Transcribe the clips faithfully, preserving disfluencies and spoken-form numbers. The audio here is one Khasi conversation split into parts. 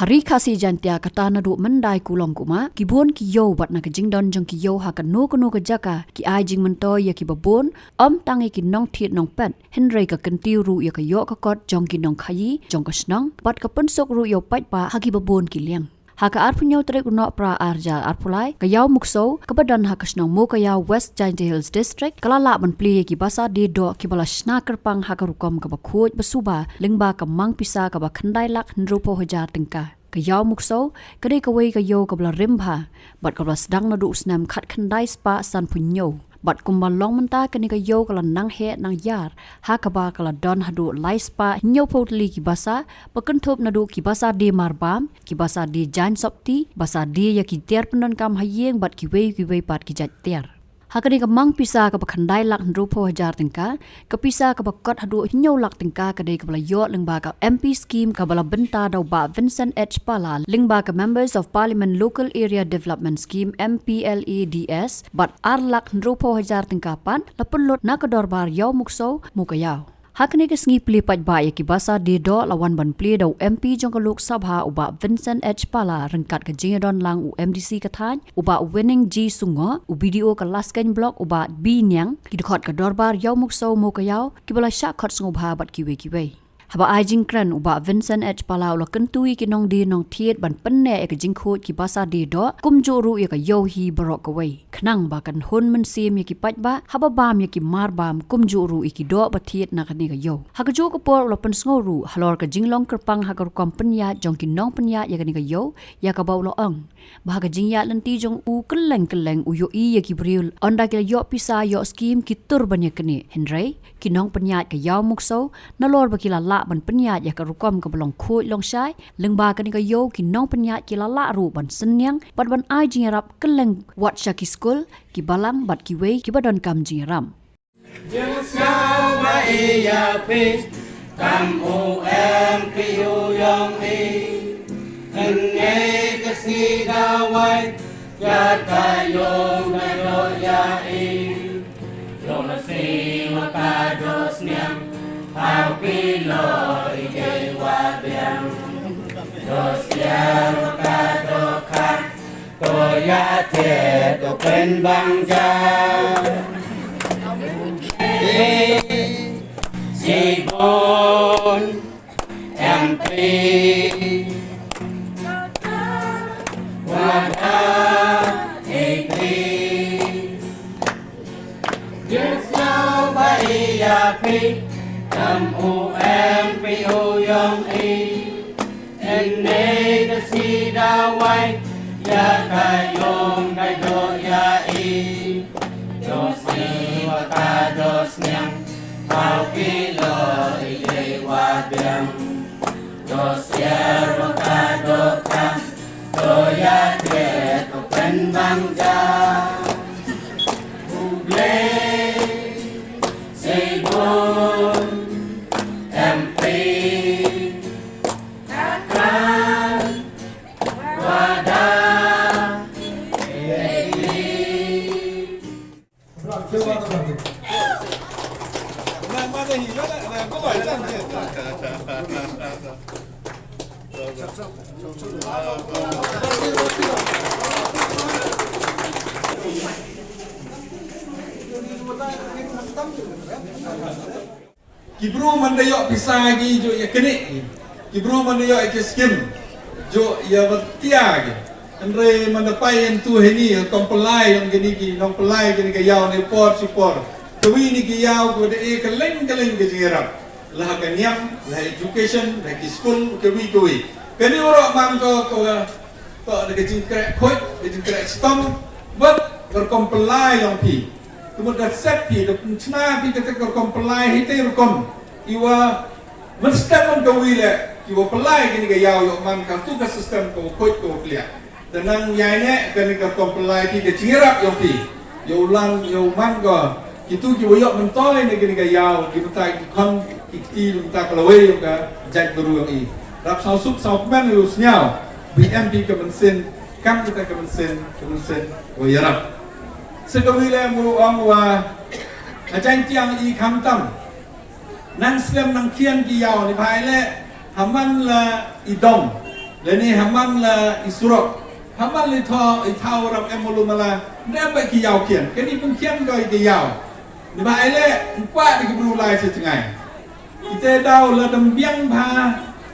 Ri Khasi Jaintia kata naduh myndai kulong kumar, ki bun ki ïew bad na ka jingdon jong ki ïew ha kano kano ka jaka, ki ai jingmyntoi ïa kiba bun, ym tang ïa ki nongthied nongpet, hynrei ka kyntiew ruh ïa ka ïoh ka kot jong ki nongkhaïi jong ka shnong, bad ka pynsuk ruh ïa u paidbah ha kiba bun ki liang. Ha ka arphew hynñiew tarik u Nohprah arhajar arphew lai, ka Ïaw Muksew, kaba don ha ka shnong Mowkaiaw, West Jaintia Hills District, ka la lah ban plie ïa ki basa die doh kiba la shna kyrpang ha ka rukom kaba khuid ba suba, lyngba ka mang pisa kaba khyndai lak hynriewphew hajar tyngka. Ka Ïaw Muksew ka dei kawei ka ïew kaba la rim bha, bad kaba la sdang naduh u snem khatkhyndai spah sanphew hynñiew. Bad kumba long mynta, kane ka ïew ka la nang heh nang ïar, ha kaba ka la don haduh lai spah hynñiewphew tylli ki basa, ba kynthup naduh ki basa die marbam, ki basa die jaiñ sopti, basa die ïa ki tiar pyndonkam ha ïing bad kiwei kiwei pat ki jait tiar. Ha kane ka mang pisa kaba khyndai lak hynriewphew hajar tyngka, ka pisa kaba kot haduh hynñiew lak tyngka ka dei kaba la ïoh lyngba ka M P scheme kaba la bynta da u Bah Vincent H Pala lyngba ka Members of Parliament Local Area Development Scheme, M P L A D S, bad ar lak hynriewphew hajar tyngka pat la pynlut na ka dorbar Ïaw Muksew Mowkaiaw. Ha kane ka sngi plie paidbah ïa ki basa die doh la wan ban plie da u M P jong ka Lok Sabha u Bah Vincent H Pala ryngkat ka jingïadon lang u M D C ka thaiñ, u Bah Winning G Sungoh, u B D O ka Laskeiñ Block u Bah B Niang, ki dkhot ka dorbar Ïaw Muksew Mowkaiaw, kiba la shah khot sngewbha bad kiwei kiwei. Haba ai jingkren u Bah Vincent H Pala u la kyntu ïa ki nongdie nongthied ban pynneh ïa ka jingkhuid ki basa die doh, kumjuh ruh ïa ka ïew hi baroh kawei. Khnang ba kan hun mynsiem ïa ki paidbah, haba bam ïa ki marbam kumjuh ruh ïa ki doh ba thied na kane ka ïew. Ha kajuh ka por u la pynsngew ruh halor ka jinglong kyrpang ha ka rukom pynïaid jong ki nongpynïaid ïa kane ka ïew, ïa kaba u la ong ba ha ka jingïaid lynti jong u kylleng kylleng u ïohi ïa ki briew ynda ki la ïoh pisa ïoh scheme ki tur ban ïa kane. Hynrei ki nongpynïaid ka Ïaw Muksew, nalor ba ki la lah ban pynïaid ïa ka rukom kaba long khuid long shai, lyngba kane ka ïew ki nongpynïaid ki la lah ruh ban synñiang bad ban ai jingïarap kylleng wat sha ki skul, ki balang bad kiwei kiba donkam jingïarap. Jingïasnoh ba ïa phi, kam u M P u ïong i. Hynne ka sngi dawai, ïa ka ïong ka doh ïa i. Jong la si wa ka doh sniang, hau phi lo i dei wa biang. Doh siar wa ka doh khang, to ïa thied to pynbang ja. Sibun M P. Wada M P. Jingïasnoh ba ïa phi, kam u M P u ïong i. Hynne ka sngi dawai, ïa ka ïong ka doh ïa i. Doh sniang wa ka doh sniang, hau phi lo i dei wa biang. Doh siar wa ka doh khang, to ïa thied to pynbang ja. U Blei, Sibun M P. Ki briew man da ïoh pisa ki ju ïa kane. Ki briew man da ïoh ïa ki skim ju ïa batia ki. Hynrei man da pai ïa tu hini ka comply ïa kine ki nongpynlai kine ki ïaw ne por shi por. Kawi ne ki ïaw ko da e kylleng kylleng ki jingïarap. La ha ka niam, la ha education, la ha ki school, kawi kawi. Kane u ruh man ko ko To da ka jingkreh khuid, ka jingkreh chitom, bad ka rukom pynlai ïong phi. Ka mut da set phi, da pynchna phi kata ka rukom pynlai hi te rukom. Iwa mynstep man kawi leh, kiwa pynlai kini ka ïaw ïoh man katu ka system kawa khuid kawa clear. Da nang ïaineh kani ka rukom pynlai phi ka jingïarap ïong phi. Ïa u lang, ïa u man ko. Kitu kiwa ïoh myntoi na kini ka ïaw, ki batai ki khon, ki kti, ki batai ka lawei ïong ka jaitbru ïong i. Rap sngewsuk sngewkmen ïa u sñiaw. Ba em phi ka mynsiem, kam kita ka mynsiem, ka mynsiem wa ïarap. Sa kawi leh muru ong wa, ha Jaintia i khamtam. Nang slem nang khian ki ïaw ni bhai leh, ha man la i dong. Lane ha man la i surok, ha man la i thaw, i thaw rap em mulu mala, ne ba ki ïaw khian, kani pun khian ko i ka ïaw. Ni ba ai le, ngkwa di ki bru lai sa chngai. Ite daw la dam biang bha,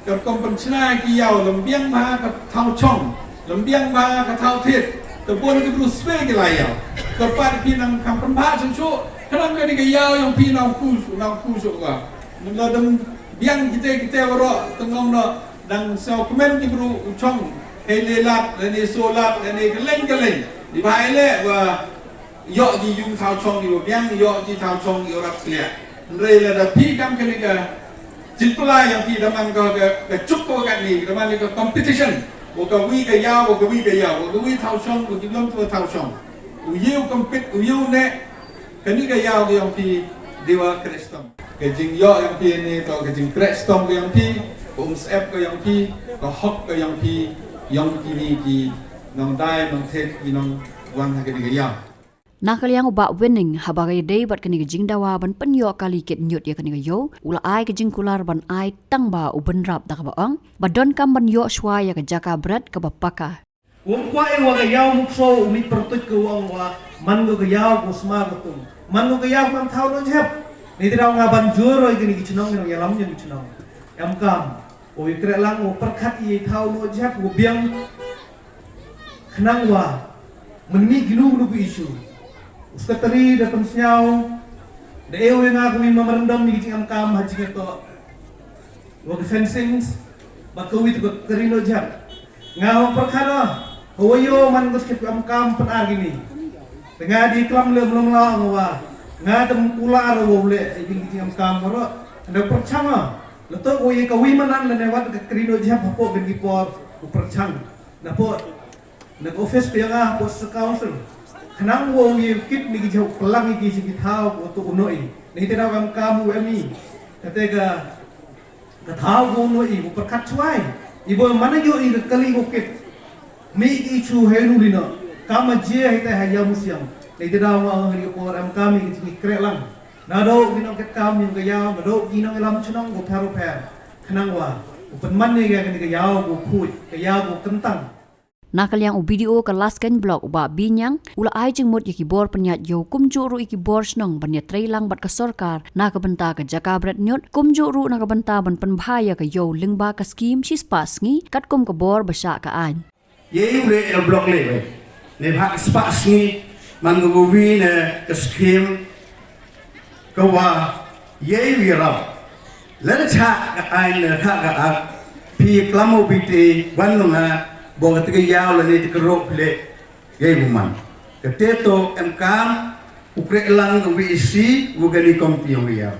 ka kom pen chna ki ïaw, dam biang bha ka thaw chong, dam biang bha ka thaw thit, te bun ki bru swe ki la ïaw. Ka pat ki nang kam pen bha sa chu, ka nang kani ka ïaw ïong phi nang ku, nang ku su ka. Nang la dam biang kite, kite waro, tengong no, nang saw kmen ki bru u chong, hei le lat, lane so lat, lane ka leng ka leng. Di ba ai le, wa, ïoh ji yung thaw chong ïoh biang, ïoh ji thaw chong ïoh rap kliak. Hynrei la da phi kam kani ka, jin pla ïong phi da man ka, ka, ka chup ko kani, da man ka competition. Wa ka wi ka ïaw, wa ka wi ka ïaw, wa ka wi thaw chong, wa ki blom tu thaw chong. U ïew compete, u ïew ne, kani ka ïaw ka ïong phi, diwa Kristom. Ka jingïoh ïong phi ne, to ka jingkrestom ka ïong phi, ka um sep ka ïong phi, ka hok ka ïong phi, ïong kini ki, nong dai, nong thet, ki nong wan ha kani ka ïaw. Na ka liang u Bah Winning, haba ka ïadei bad kani ka jingdawa ban pynïoh kali kit ñiut ïa kani ka ïew, u la ai ka jingkular ban ai tang ba u bynrap da kaba ong ba donkam ban ïoh shuwa ïa ka jaka bret kaba paka. Wong kwah ïa wa ka ïaw mukso u mih pyrtuit ka wong wa man ko ka ïaw ko sma ko tum. Man ko ka ïaw man thaw no jhep. Ni tira nga ban jur oi kini ki chnong ni ïalam ni chnong. Em kam. O i kreh lang o pyrkhat i thaw no jhep ko biang. Khnang wa, men mi ginu ginu ku issue. U secretary da pynsngew, da eu nga ku i memorandum ni ki jingam kam ha jingto. Wa ki fencings, ba ka wi tu ka karino jhep. Nga wa pyrkhat wa, ka wa yo man ko skip am kam pen ar gini. Tengah di klam le mlong la nga wa, nga tem kular wa le, i ki jingam kam ro. Anda pyrchang wa, letok wa i ka wi manan le ne wat ka karino jhep hapo ben ki por, u pyrchang. Na pud, na ka office ka ïa nga pud sa council. Khnang wa u ïa kit ni ki jhau plang i ki jingkithaw wa tu u noi. Ni te daw kam kam u em i. Kate ka, ka thaw wa u noi, u pyrkhat chuai. I bo mana yo i ka kali wa kit. Mi ki chu hai nu lino. Kam a jia hai te hai ya musiang. Ni te daw ma ang ni ka por em kam i ki jingkikreh lang. Na do ki nong ket kam i ka yaw, na do ki nong lam chnong ko phero pher. Khnang wa, u pynman ni ka ni ka yaw ko khuid, ka yaw ko kentang. Na ka liang u B D O ka Laskeiñ Block u Bah Binyang, u la ai jingmut ïa ki bor pynïaid ïew kumjuh ruh ïa ki bor shnong ban ïatrei lang bad ka sorkar, na ka bynta ka jaka bret ñiut, kumjuh ruh na ka bynta ban pynbha ïa ka ïew lyngba ka skim shispah sngi, katkum ka bor ba shah ka aiñ. Ïei u leh ïa block leh wei. Ne bha spah sngi, man ka wi ne ka skim, ka wa, ïei u ïarap. Lada chah ka aiñ ne chah ka ak, phi klam u bite, wan nonga, bo ka tike yaw lane tike rok leh, ïei u man. Kate to em kam, u kreh lang ka V E C, u kani komti ong yaw.